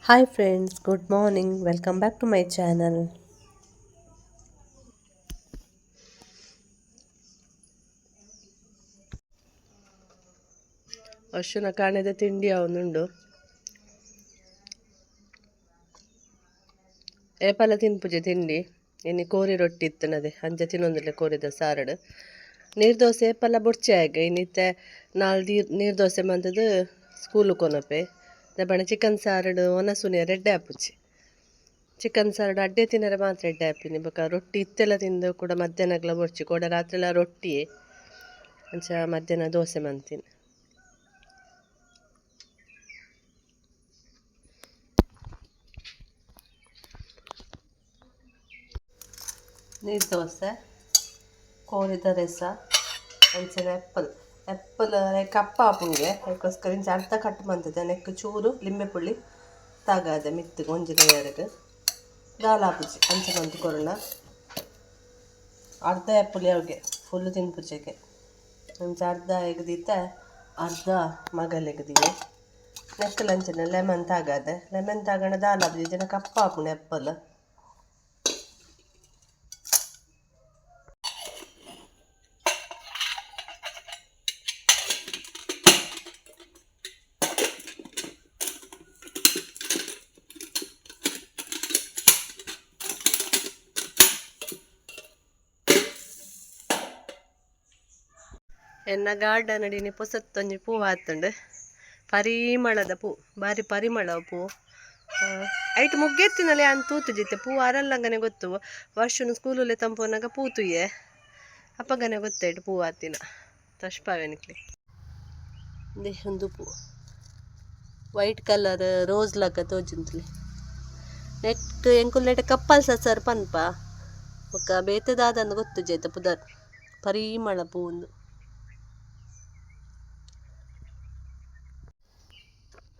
Hi friends, good morning, welcome back to my channel. ವರ್ಷನ ಕಾಣದ ತಿಂಡಿ ಅವನುಂಡು ಏಪಲ ತಿನ್ಪುಜೆ ತಿಂಡಿ. ಇನಿ ಕೋರಿ ರೊಟ್ಟಿ ಇತ್ತನದೆ ಅಂಚ ತಿನ್ನೊಂದಿಲ್ಲ ಕೋರಿದ ಸಾರಡು. ನೀರು ದೋಸೆ ಏಪಲ ಬೊಡ್ಚೆ ಆಗ ಇನ್ನಿತ್ತೆ ನಾಲ್ ನೀರು ದೋಸೆ ಮಂತದ್ದು ಸ್ಕೂಲು ಕೊನಪೆ ದಬಣ. ಚಿಕನ್ ಸಾರಡು ಒನಸುನಿಯ ರೆಡ್ಡೆ ಆಪುಜಿ. ಚಿಕನ್ ಸಾರಡು ಅಡ್ಡೆ ತಿನ್ನರೆ ಮಾತ್ರ ಎಡ್ಡೆ ಆಪಿನಿ. ಬೊಕ ರೊಟ್ಟಿ ಇತ್ತೆಲ್ಲ ತಿಂದು ಕೂಡ ಮಧ್ಯಾಹ್ನಗ್ಲ ಬೊಡ್ಚಿ. ಕೋಡೆ ರಾತ್ರಿಲ ರೊಟ್ಟಿಯೇ, ಅಂಚ ಮಧ್ಯಾಹ್ನ ದೋಸೆ ಮಂತೀನಿ. ನೀರು ದೋಸೆ, ಕೋರಿದ ರಸ, ಅಂಚನೆ ಆ್ಯಪಲ್. ಆ್ಯಪಲ್ ಕಪ್ಪ ಆಪುಂಗೆ, ಅದಕ್ಕೋಸ್ಕರ ಇಂಚ ಅರ್ಧ ಕಟ್ ಮಂತದೆ. ನೆಕ್ ಚೂರು ಲಿಂಬೆ ಪುಳ್ಳಿ ತಾಗಾದೆ ಮಿತ್ತಿಗೆ ಒಂಜಿ ಲೇಯರ್ಗೆ. ದಾಲ ಆಪುಜಿ ಅಂಚ ಮಂತು ಕೊರಣ. ಅರ್ಧ ಆ್ಯಪಲ್ ಯಾವ್ಗೆ ಫುಲ್ ತಿನ್ಪುಜೆಗೆ. ಅಂಚ ಅರ್ಧ ಎಗ್ದಿತ್ತ, ಅರ್ಧ ಮಗಲೆಗ್ದಿಗೆ. ನೆಕ್ಸ್ಟ್ ಅಂಚನೆ ಲೆಮನ್ ತಾಗಾದೆ. ಲೆಮನ್ ತಾಗಣ ದಾಲ ಆಪುಜಿ ಜನ ಕಪ್ಪ ಆಪುಂಡು ಆ್ಯಪಲ್. ಎನ್ನ ಗಾರ್ಡನ್ ಅಡಿನಿ ಪೊಸತ್ತೊಂಜಿ ಪೂ ಆತುಂಡು, ಪರಿಮಳದ ಪೂ, ಬಾರಿ ಪರಿಮಳ ಪೂ. ಐಟ್ ಮುಗ್ಗೆತ್ತಿನಲ್ಲಿ ಯಾನ್ ತೂತುಜಿತ್ತೆ. ಪೂ ಅರಲ್ಲಂಗನೆ ಗೊತ್ತು. ವರ್ಷನು ಸ್ಕೂಲಲ್ಲೇ ತಂಪೋನಾಗ ಪೂ ತೂಯೆ, ಅಪ್ಪಗನೆ ಗೊತ್ತಾಯ್ತು ಪೂ ಆತಿನ. ತಶ್ಪಾವೆನಿಕ್ಲೆ ಇಂದೆ ಒಂದು ಪೂ, ವೈಟ್ ಕಲರ್ ರೋಸ್ ಲಕ್ಕ ತೋಜುಂತುಲೆ. ನೆಕ್ ಎಂಕುಲ್ನೆಟ್ ಕಪ್ಪಲ್ ಸಸರ್ ಪನ್ಪ, ಬೊಕ್ಕ ಬೇತೆ ದಾದಂದು ಗೊತ್ತುಜಿ ಪುದರ್. ಪರಿಮಳ ಪೂ ಉಂದು.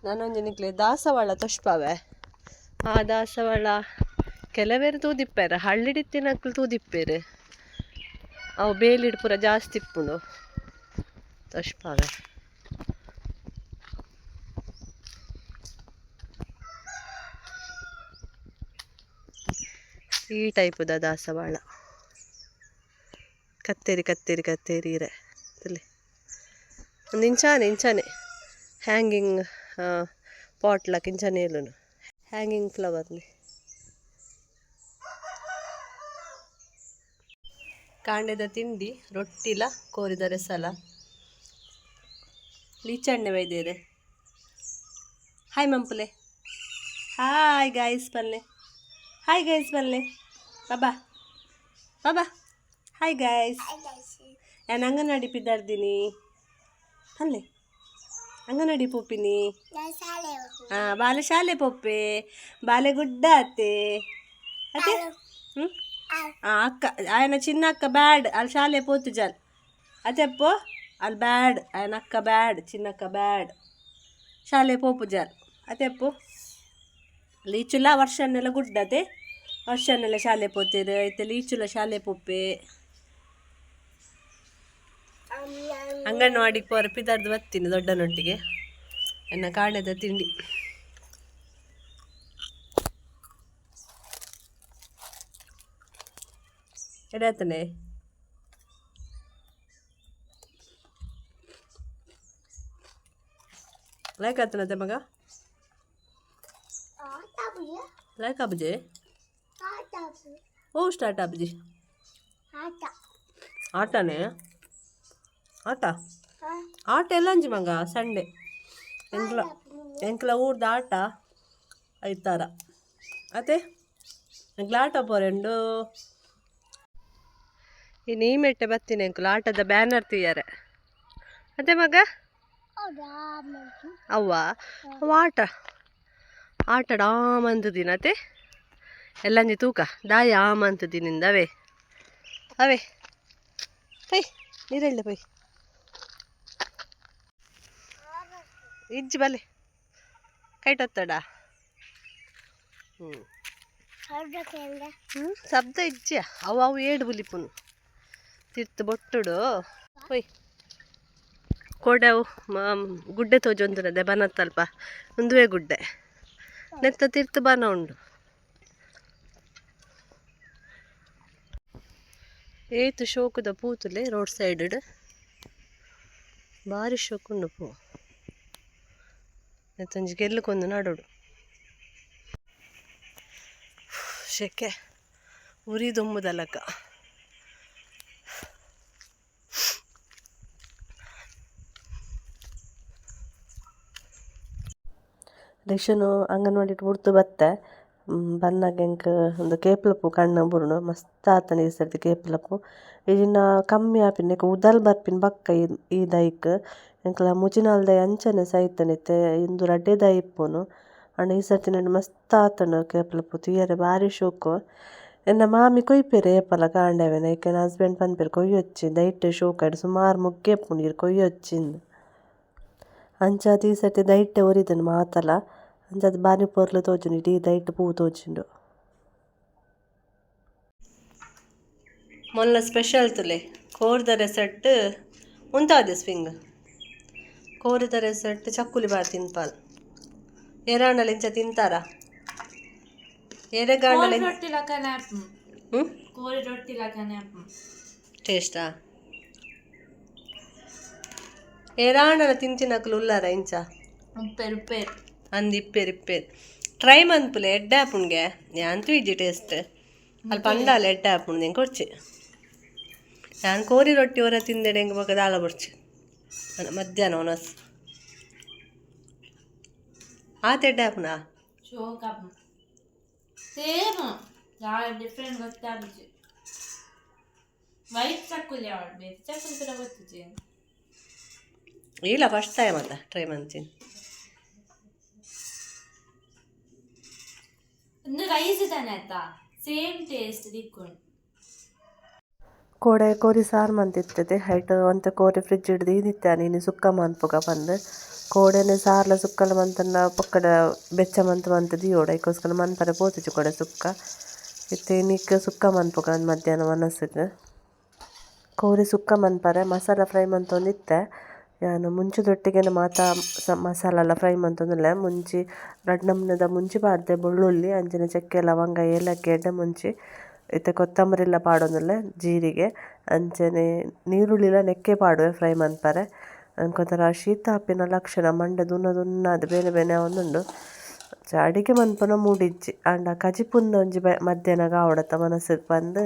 ನಾನೊಂಜಿ ನಿಕ್ಲೆ ದಾಸವಾಳ ತೋಜ್ಪಾವೆ. ಆ ದಾಸವಾಳ ಕೆಲವೇರು ತೂದಿಪ್ಪೆರ್, ಹಳ್ಳಿಡಿತ್ತಿನಕ್ಲು ತೂದಿಪ್ಪೆರ್. ಅವು ಬೇಲಿಡ್ ಪೂರ ಜಾಸ್ತಿ ಇಪ್ಪುಂಡು. ತೋಜ್ಪಾವೆ. ಈ ಟೈಪುದ ದಾಸವಾಳ, ಕತ್ತೇರಿ ಕತ್ತೇರಿ ಕತ್ತೇರಿ ಇರೆ ತೂಲೆ. ಒಂದು ಇಂಚಾನೆ ಇಂಚಾನೆ ಹ್ಯಾಂಗಿಂಗ್ ಪಾಟ್ ಲಕ ಇಂಚಾನೆ ಏಲುನು ಹ್ಯಾಂಗಿಂಗ್ ಫ್ಲವರ್ನಿ. ಕಾಂಡೆದ ತಿಂಡಿ ರೊಟ್ಟಿಲ ಕೋರಿದ ರೆಸಲ. ಲೀಚಣ್ಣೆ ಬೈದೇರೆ. ಹಾಯ್ ಮಂಪುಲೆ, ಹಾಯ್ ಗಾಯ್ಸ್ ಪನ್ಲೆ, ಹಾಯ್ ಗೈಸ್ ಪನ್ಲೆ. ಬಾಬಾ ಬಾಬಾ, ಹಾಯ್ ಗಾಯ್ಸ್. ಯಾನ್ ಅಂಗನವಾಡಿ ಪಿದಾರ್ದಿನಿ ಪನ್ಲೆ, ಅಂಗನವಾಡಿ ಪೋಪಿನಿ. ಹಾಂ, ಬಾಲೆ ಶಾಲೆ ಪೋಪೆ, ಬಾಲೆ ಗುಡ್ಡ ಅತ್ತೆ ಅತ್ತೆ. ಹ್ಞೂ, ಅಕ್ಕ ಆಯನ ಚಿನ್ನ ಅಕ್ಕ ಬ್ಯಾಡ್, ಅಲ್ಲಿ ಶಾಲೆ ಪೋತು ಜಾಲ್ ಅತ್ತೆಪ್ಪೋ. ಅಲ್ಲಿ ಬ್ಯಾಡ್, ಆಯನ ಅಕ್ಕ ಬ್ಯಾಡ್, ಚಿನ್ನಕ್ಕ ಬ್ಯಾಡ್, ಶಾಲೆ ಪೋಪು ಜಾಲ್ ಅತ್ತೆಪ್ಪು. ಲೀಚುಲ ವರ್ಷನ್ನೆಲ್ಲ ಗುಡ್ಡತೆ, ವರ್ಷನ್ನೆಲ್ಲ ಶಾಲೆ ಪೋತಿರು ಐತೆ. ಲೀಚುಲ ಶಾಲೆ ಪೋಪೆ. ಅಂಗನವಾಡಿಗೆ ಪೋರ ಪಿದಾರ್ದು ಬತ್ತೀನಿ ದೊಡ್ಡನೊಟ್ಟಿಗೆ. ಎನ್ನ ಕಾಣದ ತಿಂಡಿ ಎಡೆ ಲೈಕ್ ಆತನತೆ ಮಗ, ಲೈಕ್ ಆಬುಜೆ. ಓ ಸ್ಟಾರ್ಟ್ ಆಬುಜಿ ಆಟನೇ ಆಟ ಆಟ ಎಲ್ಲ ಅಂಜಿ ಮಗ. ಸಂಡೆ ಎಂಕ್ಲ ಎಂಕ್ಲ ಊರ್ದ ಆಟ ಐತಾರ ಅತೆ. ಎಂಕ್ಲ ಆಟ ಪೋರೆಂಡು. ಇನ್ನು ಈ ಮೆಟ್ಟೆ ಬತ್ತೀನಿ ಎಂಕುಲು ಆಟದ ಬ್ಯಾನರ್ ತೀಯಾರೆ ಅದೇ ಮಗ. ಅವ್ವ ಅವ ಆಟ ಆಟಡ ಆಮಂತದಿನ ಅತೆ. ಎಲ್ಲಂಜಿ ತೂಕ ದಾಯ ಆಮಂತದಿನಿಂದ ಅವೇ ಅವೇ. ಪೈ ನೀರೆಳ್ಳೆ ಪೈ ಇಜ್ಜಿ ಬಲೆ ಕೈಟತ್ತಡ. ಹ್ಞೂ ಹ್ಞೂ, ಶಬ್ದ ಇಜ್ಜಿಯ. ಅವು ಅವು ಏಡು ಬುಲಿಪುನು ತಿರ್ತು ಬೊಟ್ಟುಡು. ಪೊಯ್ ಕೋಡೆ ಅವು ಗುಡ್ಡೆ ತೋಜೊಂದುನದೆ ಬನತ್ತಲ್ಪ. ಉಂದುವೇ ಗುಡ್ಡೆ. ನೆತ್ತ ತಿರ್ತು ಬನ ಉಂಡು. ಏತ್ ಶೋಕುದ ಪೂತುಲೆ ರೋಡ್ ಸೈಡ್ ಬಾರಿ ಶೋಕುಂಡು ಪೂ. ನೆತ್ತೊಂಜಿ ಗೆಲ್ಲು ಕೊಂದು ನಡೋಡು. ಶೆಕೆ ಉರಿ ದೊಂಬುದಲಕ. ರಿಷನು ಅಂಗನವಾಡಿ ಬುಡ್ದು ಬತ್ತೆ. ಬನ್ನಗ ಎಂಕ್ ಉಂದು ಕೇಪುಲ ಪೂ ಕಣ್ಣು ಬುರುಂಡು ಮಸ್ತ್ ಆತಂಡ್ ಈ ಸರ್ತಿ ಕೇಪುಲ ಪೂ. ಇಜಿಂಡ ಕಮ್ಮಿ ಆಪಿನ ಉದಲ್ ಬರ್ಪಿನ ಬೊಕ್ಕ ಈ ದೈಕ್ ಎಂಕ್ಲ ಮುಜಿನಾಲ್ ದೈ ಅಂಚನೆ ಸೈತ್ಂಡ್ ಇತ್ತೆ ಇಂದು ರಡ್ಡೆ ದೈ ಇಪ್ಪುನು. ಆಂಡ ಈ ಸರ್ತಿ ನೆಟ್ಟ್ ಮಸ್ತ್ ಆತುಂಡು ಕೇಪುಲ ಪೂ ತೂಯೆರೆ ಬಾರಿ ಶೋಕು. ಎನ್ನ ಮಾಮಿ ಕೊಯ್ಪೆರ್ ಏಪಲ ಕಾಂಡೆವೆನೆ ಐಕ್ ಎನ್ನ ಹಸ್ಬೆಂಡ್ ಪನ್ಪೆರ್ ಕೊಯ್ಯೊಚ್ಚಿ ದೈಟ್ ಶೋಕು ಐಟ್ ಸುಮಾರ್ ಮೊಗ್ಗೆ ಇಪ್ಪುಂಡು ಈರ್ ಕೊಯ್ಯೊಚ್ಚಿಂದ್. ಅಂಚಾದ್ ಈ ಸರ್ತಿ ದೈಟೆ ಒರಿದ್ಂಡ್ ಮಾತಲ. ಅಂಚಾದ್ ಬಾರಿ ಪೊರ್ಲು ತೋಜುಂಡು ಇಡೀ ದೈಟ್ ಪೂ ತೋಜುಂಡು. ಮೊಲ್ಲ ಸ್ಪೆಷಲ್ ತುಲೆ ಕೋರ್ದ ರೆಸೆಟ್ ಉಂತಾದೆ ಸ್ವಿಂಗ್. ಕೋರಿದ ರೆಸೆಟ್ ಚಕ್ಕುಲಿ ಬಾರ್ ತಿನ್ಪಾಲ್. ಏರಾಂಡಲ ಇಂಚ ತಿಂತಾರ? ಏರೆಗಾಂಡಲ ಕೋರಿ ರೊಟ್ಟಿ ಲಕನೆ ಆಪುಂಡು. ಕೋರಿ ರೊಟ್ಟಿ ಲಕನೆ ಆಪುಂಡು. ಟೇಸ್ಟಾ? ಏರಾಂಡಲ ತಿಂತಿನಕುಲು ಉಲ್ಲಾರ ಇಂಚ? ಉಪ್ಪೇರು ಉಪ್ಪೇರು. ಅಂದ್ ಇಪ್ಪೇರು ಇಪ್ಪೇರು. ಟ್ರೈ ಮನ್ಪುಲೆ ಎಡ್ಡೆ ಆಪುಂಡ್ಗೆ. ಯಾನ್ ತೂಯಿಜಿ ಟೇಸ್ಟ್. ಅಲ್ಪ ಅಂಡಾಲ ಎಡ್ಡೆ ಆಪುಂಡು ಎಂಕ್ ಕೊರ್ಚಿ. ಯಾನ್ ಕೋರಿ ರೊಟ್ಟಿ ಒರ ತಿಂದೆಡೆ ಎಂಕ್ ಬೊಕ ದಾಲ ಬೊರ್ಚಿ. ಮಧ್ಯಾಹ್ನ ಒನಸ್. ಆತ್ ಎಡ್ಡೆ ಆಪುಂಡಾ? ಶೋಕ್ ಆಪುಂಡು. ಸೇಮ್ ದಾಲ ಡಿಫ್ರೆಂಟ್ ಗೊತ್ತಾಪುಜಿ. ವೈಟ್ ಚಕ್ಕುಲಿ ಆವಡ್ ಬೇತೆ ಚಕ್ಕುಲಿ ಪೂರ ಗೊತ್ತುಜಿ. ಇಲ್ಲ ಫಸ್ಟ್ ಟೈಮ್ ಅತ್ತ ಟ್ರೈ ಮಂತಿನಿ. ಇಂದು ರೈಸ್ ತಾನೆ ಆಯ್ತಾ ಸೇಮ್ ಟೇಸ್ಟ್ ತಿಕ್ಕುಂಡು. ಕೋಡೆ ಕೋರಿ ಸಾರು ಮಂತಿತ್ತದೆ ಹೈಟ್ ಒಂತೆ ಕೋರಿ ಫ್ರಿಜ್ ಹಿಡ್ದು ದೀದಿತ್ತೆ ಇನಿ ಸುಕ್ಕ ಮನ್ಪುಗ ಪಂದ್. ಕೋಡೆನೆ ಸಾರ್ಲ ಸುಕ್ಕಲ ಮಂತನ್ನ ಪೊಕ್ಕಡೆ ಬೆಚ್ಚ ಮಂತ್ ಮಂತ್ ದಿಯೋಡು ಐಕೋಸ್ಕರ ಮನ್ಪರೆ ಪೋತುಜಿ ಕೋಡೆ ಸುಕ್ಕ. ಇತ್ತೆ ಇನಿಕ್ ಸುಕ್ಕ ಮನ್ಪುಗ ಮಧ್ಯಾಹ್ನ ವನಸುಗ್. ಕೋರಿ ಸುಕ್ಕ ಮನ್ಪರೆ ಮಸಾಲ ಫ್ರೈ ಮಂತೊಂದಿತ್ತೆ. ಯಾನ್ ಮುಂಚಿದೊಟ್ಟಿಗೆನೆ ಮಾತ ಮಸಾಲೆಲ ಫ್ರೈ ಮಂತೊಂದುಲ್ಲೆ. ಮುಂಚಿ ರಡ್ಡ್ ನಮೂನೆದ ಮುಂಚಿ ಪಾಡ್ದೆ ಬೊಳ್ಳುಳ್ಳಿ ಅಂಚನೆ ಚಕ್ಕೆ ಲವಂಗ ಏಲಕ್ಕಿ ಎಡ್ಡೆ ಮುಂಚಿ ಇತ್ತೆ ಕೊತ್ತಂಬರಿಲ ಪಾಡೊಂದುಲ್ಲೆ ಜೀರಿಗೆ ಅಂಚನೆ ನೀರುಳ್ಳಿಲ ನೆಕ್ಕೆ ಪಾಡುವೆ ಫ್ರೈ ಮನ್ಪರೆ. ಅಂಕೊಂತರ ಶೀತ ಆಪಿನ ಲಕ್ಷಣ ಮಂಡೆ ದುನ್ನ ದುನ್ನಾದ್ ಬೇನೆ ಬೇನೆ ಆವೊಂದುಂಡು. ಅಡಿಗೆ ಮನ್ಪುನ ಮೂಡಿಜ್ಜಿ ಆಂಡ ಕಜಿಪುಂದು ಒಂಜಿ ಮಧ್ಯಾಹ್ನಗ್ ಆವೊಡತ್ತ ಮನಸ್ಸುಗ್ ಪಂದ್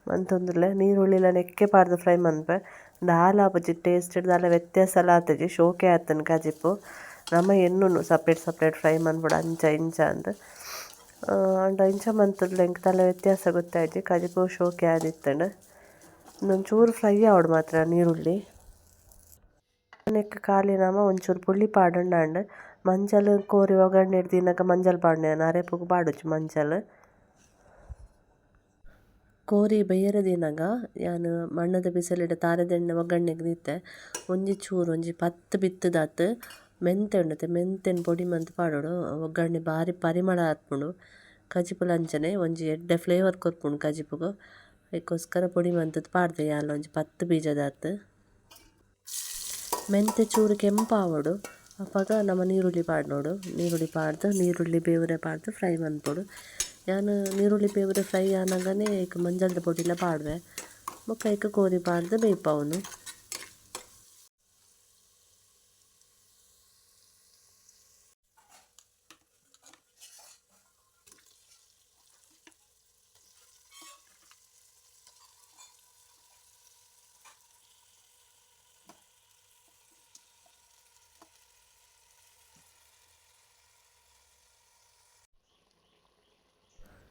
ಮಂತೊಂದುಲ್ಲೆ. ನೀರುಳ್ಳಿಲ ನೆಕ್ಕೆ ಪಾಡ್ದ್ ಫ್ರೈ ಮನ್ಪೆ. ದಾಲ ಆಪುಜಿ ಟೇಸ್ಟ್ ದಾಲ ವ್ಯತ್ಯಾಸಲ ಆತುಜಿ ಶೋಕೆ ಆತುಂಡು ಕಜಿಪು. ನಮ ಎನ್ನುನು ಸಪ್ರೇಟ್ ಸಪ್ರೇಟ್ ಫ್ರೈ ಮನ್ಪೊಡು ಅಂಚ ಇಂಚ ಅಂದ್. ಆಂಡ ಇಂಚ ಮಂತುಂಡ ಎಂಕ್ ದಾಲ ವ್ಯತ್ಯಾಸ ಗೊತ್ತಾಯಿಜಿ ಕಜಿಪು ಶೋಕೆ ಆದಿತ್ತುಂಡು. ಉಂದೊಂಚೂರು ಫ್ರೈ ಆವೊಡು ಮಾತ್ರ ನೀರುಳ್ಳಿ. ನೆಕ್ಕ್ ಖಾಲಿ ನಮ ಒಂಚೂರು ಪುಳಿ ಪಾಡುಂಡಾಂಡ್ ಮಂಜಲ್ ಕೋರಿ ಒಗ್ಗರಣೆ ದೀನಗ ಮಂಜಲ್ ಪಾಡುನೆ ಯಾನ್ ಅರೆಪುಗು ಪಾಡುಜಿ ಮಂಜಲ್. ಕೋರಿ ಬೇಯರೆ ದೀನಗ ಯಾನ್ ಮಣ್ಣದ ಬಿಸಲೆಡ್ ತಾರೆದೆಣ್ಣೆ ಒಗ್ಗರಣೆಗ್ ದೀತೆ. ಒಂಜಿ ಚೂರು ಒಂಜಿ 10 ಬಿತ್ತುದಾತ್ ಮೆಂತೆ ಉಂಡತೆ ಮೆಂತೆನ್ ಪೊಡಿ ಮಂತ್ ಪಾಡೊಡು. ಒಗ್ಗರಣೆ ಬಾರಿ ಪರಿಮಳ ಆಪುಂಡು. ಕಜಿಪುಲ ಅಂಚನೆ ಒಂಜಿ ಎಡ್ಡೆ ಫ್ಲೇವರ್ ಕೊರ್ಪುಂಡು ಕಜಿಪುಗು. ಐಕೋಸ್ಕರ ಪೊಡಿ ಮಂತುದು ಪಾಡ್ದೆ ಯಾನ್ಲ ಒಂಜಿ 10 ಬೀಜದಾತ್. ಮೆಂತೆ ಚೂರು ಕೆಂಪಾವೊಡು ಅಪಗ ನಮ ನೀರುಳ್ಳಿ ಪಾಡ್ನೋಡು. ನೀರುಳ್ಳಿ ಪಾಡ್ದು ನೀರುಳ್ಳಿ ಬೇವುರೆ ಪಾಡ್ದು ಫ್ರೈ ಮನ್ಪೊಡು. ಯಾನ್ ನೀರುಳ್ಳಿ ಬೇವುರೆ ಫ್ರೈ ಆನಗನೆ ಐಕ್ ಮಂಜಲ್ದ ಪೊಡಿಲ ಪಾಡುವೆ. ಬೊಕ್ಕ ಐಕ್ ಕೋರಿ ಪಾಡ್ದು ಬೇಯ್ಪಾವುನು.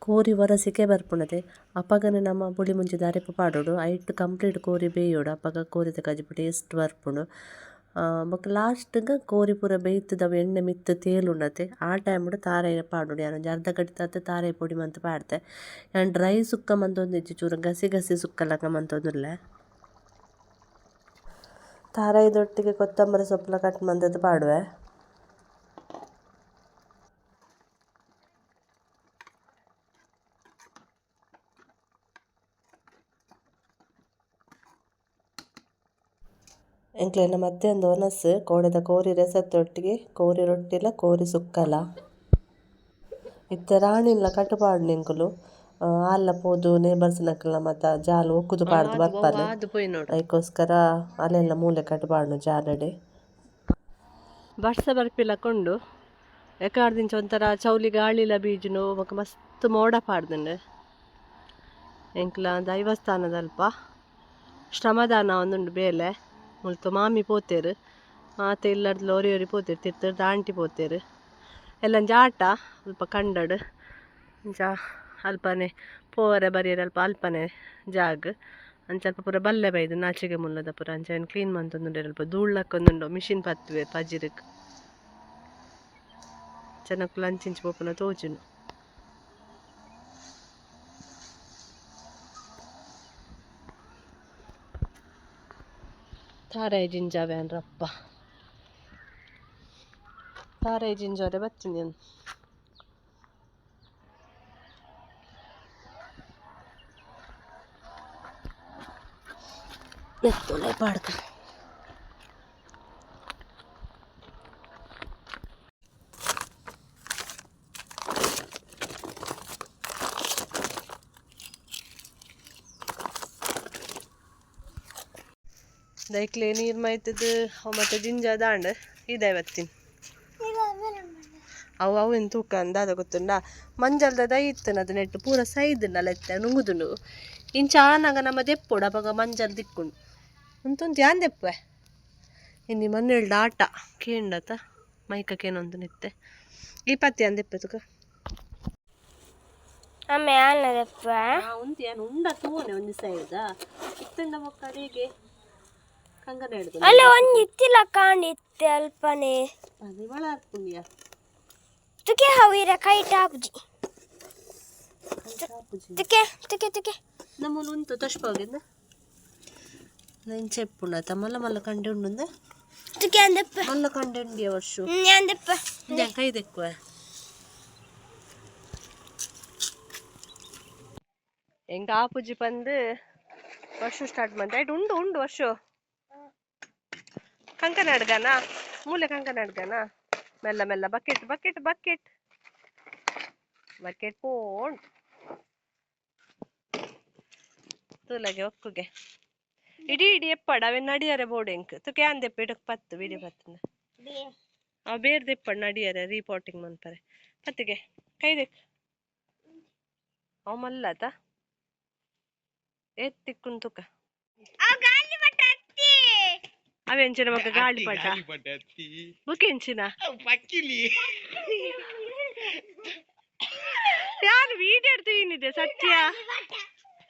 ಕೋರಿ ಒರ ಸೆಕೆ ಬರ್ಪುಂಡತೆ ಅಪಗನೆ ನಮ ಪುಳಿ ಮುಂಚಿದ ಅರೆಪು ಪಾಡೊಡು. ಐಟ್ ಕಂಪ್ಲೀಟ್ ಕೋರಿ ಬೇಯೋಡು ಅಪಗ ಕೋರಿದ ಕಜಿಪು ಟೇಸ್ಟ್ ಬರ್ಪುಂಡು. ಬೊಕ ಲಾಸ್ಟ್ ಗ್ ಕೋರಿ ಪೂರ ಬೇಯ್ತುದವು ಎಣ್ಣೆ ಮಿತ್ತ್ ತೇಲುಂಡತೆ ಆ ಟೈಮ್ ಡ್ ತಾರಾಯಿ ಪಾಡೊಡು. ಯಾನ್ ಒಂಜಿ ಅರ್ಧ ಗಡಿತಾತ್ ತಾರಾಯಿ ಪೊಡಿ ಮಂತ್ ಪಾಡ್ದೆ. ಯಾನ್ ಡ್ರೈ ಸುಕ್ಕ ಮಂತೊಂದಿಜ್ಜಿ ಚೂರು ಗಸಿ ಗಸಿ ಸುಕ್ಕ ಲಕ ಮಂತೊಂದುಲ್ಲೆ. ತಾರಾಯಿದೊಟ್ಟಿಗೆ ಕೊತ್ತಂಬರಿ ಸೊಪ್ಪುಲ ಕಟ್ ಮಂತುದು ಪಾಡುವೆ. ಎಂಕ್ಲೆನ ಮಧ್ಯಾಹ್ನದ ವನಸ್ ಕೋಡೆದ ಕೋರಿ ರೆಸತ್ತೊಟ್ಟಿಗೆ ಕೋರಿ ರೊಟ್ಟಿಲ ಕೋರಿ ಸುಕ್ಕಲ. ಇತ್ತೆ ರಾಣಿನ್ಲ ಕಟ್ಟು ಪಾಡುನ ಎಂಕುಲು ಆಲ್ಲ ಪೋದು ನೇಬರ್ಸ್ ನಕಲ್ನ ಮಾತ ಜಾಲ್ ಒಕ್ಕುದು ಪಾಡ್ದು ಬರ್ಪಲ್ ಐಕೋಸ್ಕರ ಅಲ್ಲೆಲ್ಲ ಮೂಲೆ ಕಟ್ಟು ಪಾಡುನ ಜಾಲಡೆ ಬರ್ಸ ಬರ್ಪಿಲ ಕೊಂಡು ಎಕಾರ್ದಿಂಚ ಒಂಥರ ಚೌಲಿ ಗಾಳಿಲ ಬೀಜುನು ಬೊಕ ಮಸ್ತ್ ಮೋಡ ಪಾಡ್ದುಂಡು ಎಂಕ್ಲ ದೈವಸ್ಥಾನದಲ್ಪ ಶ್ರಮದಾನ ಒಂದುಂಡು ಬೇಲೆ ಮುಲ್ತು ಮಾಮಿ ಪೋತೇರು ಮಾತೆ ಇಲ್ಲಡ್ದು ಲೋರಿ ಒರಿ ಪೋತೇರು ತಿರ್ತರ್ ದಾಂಟಿ ಪೋತೇರು ಎಲ್ಲ ಆಟ ಅಲ್ಪ ಕಂಡಡು ಅಂಚ ಅಲ್ಪನೆ ಪೋವರೆ ಬರಿಯರೆ ಅಲ್ಪ ಅಲ್ಪನೆ ಜಾಗ್ ಅಂಚ ಅಲ್ಪ ಪೂರ ಬಲ್ಲೆ ಬೈದು ನಾಚಿಗೆ ಮುಲ್ಲದ ಪೂರ ಅಂಚ ಏನು ಕ್ಲೀನ್ ಮಂತೊಂದುಂಡು ಅಲ್ಪ ಧೂಳಕ್ಕೊಂದುಂಡು ಮಿಷಿನ್ ಪತ್ತುವೆ ಪಜಿರಕ್ ಜನಕ್ಕುಲು ಅಂಚಿಂಚಿ ಪೋಪುನ ತೋಜುನು ತಾರಾಯಿ ಜಿಂಜಾವೆ ಅನ್ರಪ್ಪ ತಾರಾಯಿ ಜಿಂಜಾರೆ ಬತ್ತೀನಿ ನಾನು ನೆತ್ತೊಲೆ ಪಾಡ್ಕ ದೈಕ್ಲೆ ನೀರು ಮೈತದ ಅವು ಮತ್ತೆ ಜಿಂಜ ದಾಂಡ್ ಇದೆ ಬತ್ತೀನಿ ಅವು ಅವು ಏನು ತೂಕ ಅಂದಾದ ಗೊತ್ತುಂಡ ಮಂಜಲ್ದ ದೈ ಇತ್ತನ ಅದು ನೆಟ್ಟು ಪೂರ ಸೈದುಂಡಲ್ಲ ಎತ್ತ ನುಂಗುದುಂಡು ಇಂಚ ಆನಾಗ ನಮ್ಮ ದೆಪ್ಪೋಡು ಅಪಗ ಮಂಜಲ್ ದಿಕ್ಕುಂಡು ಅಂತೊಂದು ಯಾನ್ ದೆಪ್ಪೆ ಇನ್ನು ಮಣ್ಣೆಳ್ದ ಆಟ ಕೇಂಡತ ಮೈಕ ಕೇನೊಂದು ನಿತ್ತೆ ಈ ಪತ್ತಿ ಅಂದೆಪ್ಪೆ ತುಕ ಅಮ್ಮೆ ಆನದಪ್ಪ ಉಂತಿ ಯಾನ್ ಉಂಡ ತೂನೆ ಒಂಜಿ ಸೈಡ್ದ ಇತ್ತಂಡ ಬೊಕ್ಕ ಅಡಿಗೆ ಕಂಗನ ಹಿಡ್ದು ಅಲ್ಲ ಒಂಜಿ ಇತ್ತಿಲ್ಲ ಕಾಣಿತ್ತೆ ಅಲ್ಪನೆ ಅದು ಬಳ ಪುಣ್ಯ ತುಕೆ ಹವೀರ ಕೈ ಟಾಪುಜಿ ತುಕೆ ತುಕೆ ತುಕೆ ನಮ್ಮಲ್ಲಿ ಉಂಟು ತಶ್ಪಾಗಿಂದ ನೆಂಚೆಪ್ಪುಂಡ ಮಲ್ಲ ಮಲ್ಲ ಕಂಡೆ ಉಂಡುಂದ ತುಕೆ ಅಂದಪ್ಪ ಮಲ್ಲ ಕಂಡೆ ಉಂಡಿಯ ವರ್ಷ ಅಂದಪ್ಪ ಕೈ ದೆಕ್ಕುವ ಎಂಗ ಆಪುಜಿ ಪಂದು ವರ್ಷ ಸ್ಟಾರ್ಟ್ ಮಂತ ಆಯ್ತು ಉಂಡು ಉಂಡು ವರ್ಷ ಕಂಕನ ಅಡ್ಗನ ಮೂಲೆ ಕಂಕನ ಅಡ್ಗನ ಮೆಲ್ಲ ಮೆಲ್ಲ ಬಕೆಟ್ ಬಕೆಟ್ ಬಕೆಟ್ ಬಕೆಟ್ ಪೋಣ್ ತೂಲಗೆ ಒಕ್ಕುಗೆ ಇಡೀ ಇಡೀ ಎಪ್ಪಡ ಅವೆನ್ ನಡಿಯರೆ ಬೋಡು ಎಂಕ್ ತುಕೆ ಅಂದೆಪ್ಪ ಇಡಕ್ ಪತ್ತು ಬಿಡಿ ಪತ್ತುಂದ ಅವು ಬೇರೆ ದೆಪ್ಪಡ್ ನಡಿಯರೆ ರೀಪಾಟಿಂಗ್ ಮನ್ಪರೆ ಪತ್ತಿಗೆ ಕೈ ದೆಕ್ ಅವು ಮಲ್ಲತ ಏತ್ ತಿಕ್ಕುನ್ ತುಕ ಅವೆಂಚಿನ ಮಗ ಗಾಳಿಪಟ ಬುಕ್ ಎಂಚಿನ ಯಾರು ವೀಡಿಯೋ ಎಡ್ತು ಸತ್ಯ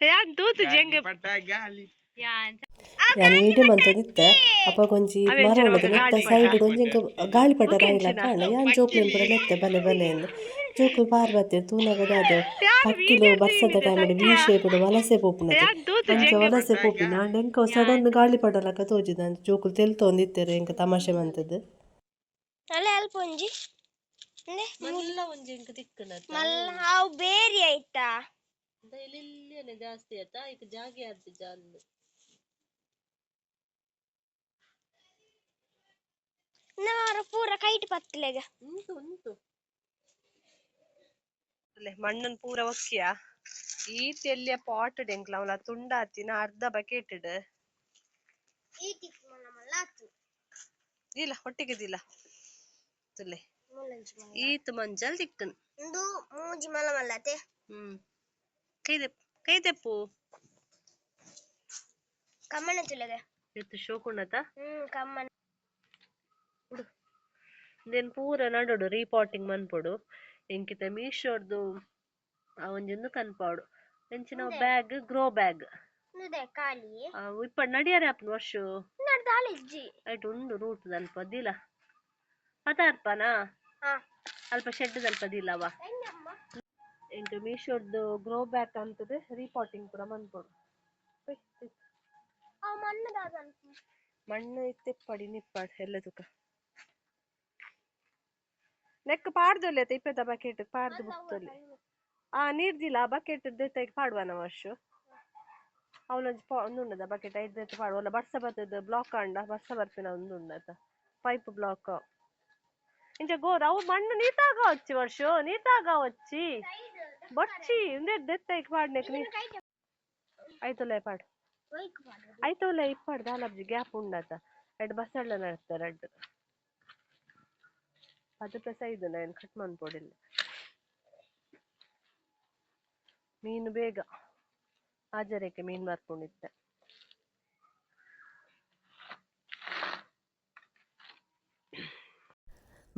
ಯಾನ್ ತೂತು ಜೆಂಗೆ ಯಾನ್ ವೀಡಿಯೋ ಮಂತೊಂದಿತ್ತೆ ಅಪಗ ಒಂಜಿ ಮರ ಉಂಡದ ನೆತ್ತ ಸೈಡ್ ಒಂಜಿ ಎಂಕ್ ಗಾಳಿಪಟ ರಾಯಿಲ ಕಾಂಡ ಯಾನ್ ಜೋಕುಲೆನ್ ಪೂರ ಲೆತ್ತೆ ಬಲೆ ಬಲೆ ಇಂದ್ ಜೋಕುಲು ಬಾರ್ ಬತ್ತೆರ್ ತೂನಗ ದಾದ ಪಕ್ಕಿಲು ಬರ್ಸದ ಟೈಮ್ ಡ್ ವಿ ಶೇಪ್ ಡ್ ವಲಸೆ ಪೋಪುನತೆ ಅಂಚ ವಲಸೆ ಪೋಪಿನ ಆಂಡ ಎಂಕ್ ಅವು ಸಡನ್ ಗಾಳಿಪಟ ಲಕ ತೋಜಿದ್ ಅಂಚ ಜೋಕುಲು ತೆಲ್ತೊಂದಿತ್ತೆರ್ ಎಂಕ್ ತಮಾಷೆ ಮಂತುದು. ಅಲ್ಲ ಅಲ್ಪ ಒಂಜಿ ಮಲ್ಲ ಒಂಜಿ ಎಂಕ್ ತಿಕ್ಕುನತ ಮಲ್ಲ ಅವು ಬೇರಿ ಆಯ್ತಾ ಇಲ್ಲಿನೆ ಜಾಸ್ತಿ ಆಯ್ತಾ ಈಗ ಜಾಗೆ ಆದ್ ಜಾಲ್ ನಮ್ಮ ಪೂರ ಕೈಟ್ ಪತ್ತಲೆಗ ಉಂಟು ಉಂಟು ಅಲ್ಲೇ ಮಣ್ಣನ್ ಪೂರ ಒಕ್ಕಿಯ ಈತ್ ಎಲ್ಲಿಯ ಪಾಟ್ ಎಂಕ್ಲ ಅವಲ ತುಂಡಾತಿನ ಅರ್ಧ ಬಕೆಟ್ ಇಲ್ಲ ಹೊಟ್ಟಿಗೆದಿಲ್ಲ ತುಲೆ ಈತ್ ಮಂಜಲ್ ತಿಕ್ಕನ್ ಒಂದು ಮೂಜಿ ಮಲ್ಲ ಮಲ್ಲತೆ ಹ್ಮ್ ಕೈ ದೆಪ್ಪು ಕೈ ದೆಪ್ಪು ಕಮ್ಮನ ತುಲೆಗ ಎತ್ತು ಶೋಕುಂಡತ ಕಮ್ಮನ ಇಂದೆನ್ ಪೂರ ನಡೋಡು ರೀಪಾಟಿಂಗ್ ಮನ್ಪೊಡು ಎಂಕಿತ ಮೀಶೋರ್ದು ಆ ಒಂಜೊಂದು ಕನ್ಪಾಡು ಎಂಚಿನ ಬ್ಯಾಗ್ ಗ್ರೋ ಬ್ಯಾಗ್ ಉಂದುದೆ ಖಾಲಿ ಇಪ್ಪಡ್ ನಡಿಯರೆ ಆಪುಂಡು ವರ್ಷ ನಡ್ದು ಐಟ್ ಉಂಡು ರೂಟ್ ಅಲ್ಪ ದಿಲ ಪತ ಅರ್ಪನಾ ಹಾ ಅಲ್ಪ ಶೆಡ್ ದಲ್ಪ ದಿಲವ ಎಂಕ್ ಮೀಶೋರ್ದು ಗ್ರೋ ಬ್ಯಾಗ್ ಅಂತದೆ ರೀಪಾಟಿಂಗ್ ಪೂರ ಮನ್ಪೊಡು ಅವು ಮಣ್ಣು ದಾದ ಮಣ್ಣು ಇತ್ತೆಪ್ಪಡಿ ನಿಪ್ಪಾಡ್ ಎಲ್ಲ ತುಕ ನೆಕ್ ಪಾಡ್ದೊಲ್ಲೆ ಇಪ್ಪೆದ ಬಕೆಟ್ ಪಾಡ್ದು ಬುಕ್ತೊಲ್ಲೆ ಆ ನೀರ್ದಿಲ್ಲ ಆ ಬಕೆಟ್ ದೆತ್ತೈಕ್ ಪಾಡುವನ ವರ್ಷ ಅವಲೊಂಜಿ ಪಾ ಒಂದುಂಡದ ಬಕೆಟ್ ಐದು ದೆತ್ತ್ ಪಾಡುವ ಅಲ್ಲ ಬರ್ಸ ಬತ್ತದ ಬ್ಲಾಕ್ ಆಂಡ ಬರ್ಸ ಬರ್ಪಿನ ಒಂದು ಉಂಡತ ಪೈಪ್ ಬ್ಲಾಕ್. ಇಂಚ ಗೋರ್ ಅವು ಮಣ್ಣು ನೀತಾಗ వచ్చಿ ವರ್ಷ ನೀತಾಗ వచ్చಿ ಬೊಚ್ಚಿ ಇಂದೆ ದೆತ್ತೈಕ್ ಪಾಡ್ನೆಕ್ ನೀ ಆಯ್ತಲ್ಲ ಪಾಡು. ಆಯ್ತಲ್ಲ ಇಪ್ಪಾಡು ದಾಲಬ್ಜಿ ಗ್ಯಾಪ್ ಉಂಡತ ಎಡ್ ಬಸಳ್ಳ ನಡ್ತಾರೆ ರಡ್ಡ್ ಪದ ಪ್ಲಸ್ ಐದು ನಾನು ಕಟ್ ಮನ್ಪೊಡಿಲ್ಲ. ಮೀನು ಬೇಗ ಹಾಜರಕ್ಕೆ ಮೀನು ಮಾರ್ಕೊಂಡಿದ್ದೆ.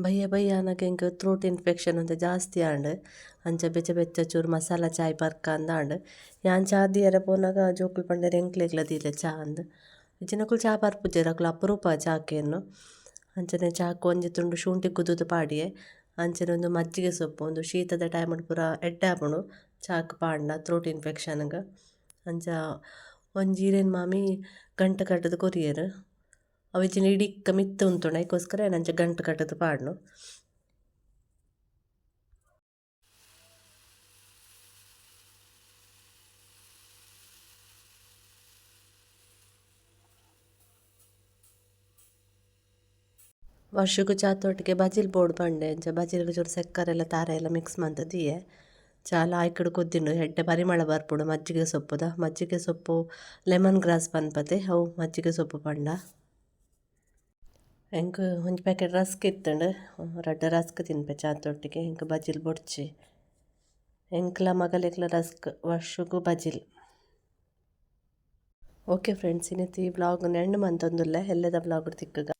ಬಯ್ಯ ಬಯ್ಯ ಆನಗ ಎಂಕ್ ಥ್ರೋಟ್ ಇನ್ಫೆಕ್ಷನ್ ಒಂತೆ ಜಾಸ್ತಿ ಆಂಡ್. ಅಂಚ ಬೆಚ್ಚ ಬೆಚ್ಚ ಚೂರು ಮಸಾಲ ಚಾಯ್ ಪರ್ಕ ಅಂದಾಂಡ್. ಯಾನ್ ಚಾ ದೀಯರೆ ಪೋನಗ ಜೋಕುಲು ಪಂಡೆರ್ ಎಂಕ್ಲೆಗ್ಲ ದೀಲೆ ಚಾ ಅಂದ್. ಇಜ್ಜಿನಕುಲು ಚಾ ಪರ್ಪುಜೆರ್, ಅಕುಲು ಅಪರೂಪ ಚಾ ಕೇನ್ನು. ಅಂಚನೆ ಚಾಕ್ ಒಂಜಿ ತುಂಡು ಶುಂಠಿ ಕುದುದು ಪಾಡಿಯೆ. ಅಂಚನೆ ಒಂದು ಮಜ್ಜಿಗೆ ಸೊಪ್ಪು, ಒಂದು ಶೀತದ ಟೈಮ್ ಪೂರ ಎಡ್ಡೆ ಆಪುಂಡು ಚಾಕ್ ಪಾಡ್ಂಡ ಥ್ರೋಟ್ ಇನ್ಫೆಕ್ಷನ್ಗ್. ಅಂಚ ಒಂಜಿ ಇರೆನ್ ಮಾಮಿ ಗಂಟೆ ಕಟ್ಟುದು ಕೊರಿಯೆರ್. ಅವು ಇಜ್ಜಿಂಡ ಇಡೀಕ ಮಿತ್ತ್ ಉಂತುಂಡು, ಐಕೋಸ್ಕರ ಯಾನ್ ಅಂಚ ಗಂಟು ಕಟ್ಟುದು ಪಾಡ್ನು. ವರ್ಷಗು ಚಾತೊಟ್ಟಿಗೆ ಬಜಿಲ್ ಬೋಡು ಪಂಡೆ. ಅಂಚ ಬಜಿಲ್ಗ್ ಚೂರು ಸಕ್ಕರೆ ಎಲ್ಲ ತಾರೆ ಎಲ್ಲ ಮಿಕ್ಸ್ ಮಂತ್ ದೀಯೆ. ಚಾ ಲಾಯ್ಕಡ್ ಕೊದ್ದಿಂಡು, ಎಡ್ಡೆ ಪರಿಮಳ ಬರ್ಪುಂಡು ಮಜ್ಜಿಗೆ ಸೊಪ್ಪುದ. ಮಜ್ಜಿಗೆ ಸೊಪ್ಪು ಲೆಮನ್ ಗ್ರಾಸ್ ಪನ್ಪತೆ, ಅವು ಮಜ್ಜಿಗೆ ಸೊಪ್ಪು ಪಂಡ. ಎಂಕ್ ಒಂಜಿ ಪ್ಯಾಕೆಟ್ ರಸ್ಕ್ ಇತ್ತುಂಡು, ರಡ್ಡ್ ರಸ್ಕ್ ತಿನ್ಪೆ ಚಾತೊಟ್ಟಿಗೆ. ಎಂಕ್ ಬಜಿಲ್ ಬೊಡ್ಚಿ. ಎಂಕ್ಲ ಮಗಲೆಗ್ಲ ರಸ್ಕ್, ವರ್ಷಗು ಬಜಿಲ್. ಓಕೆ ಫ್ರೆಂಡ್ಸ್, ಇನಿತ ಈ ವ್ಲಾಗ್ ಎಂಡ್ ಮಂತೊಂದುಲ್ಲೆ. ಎಲ್ಲೆದ ವ್ಲಾಗ್ ತಿಕ್ಕುಗ.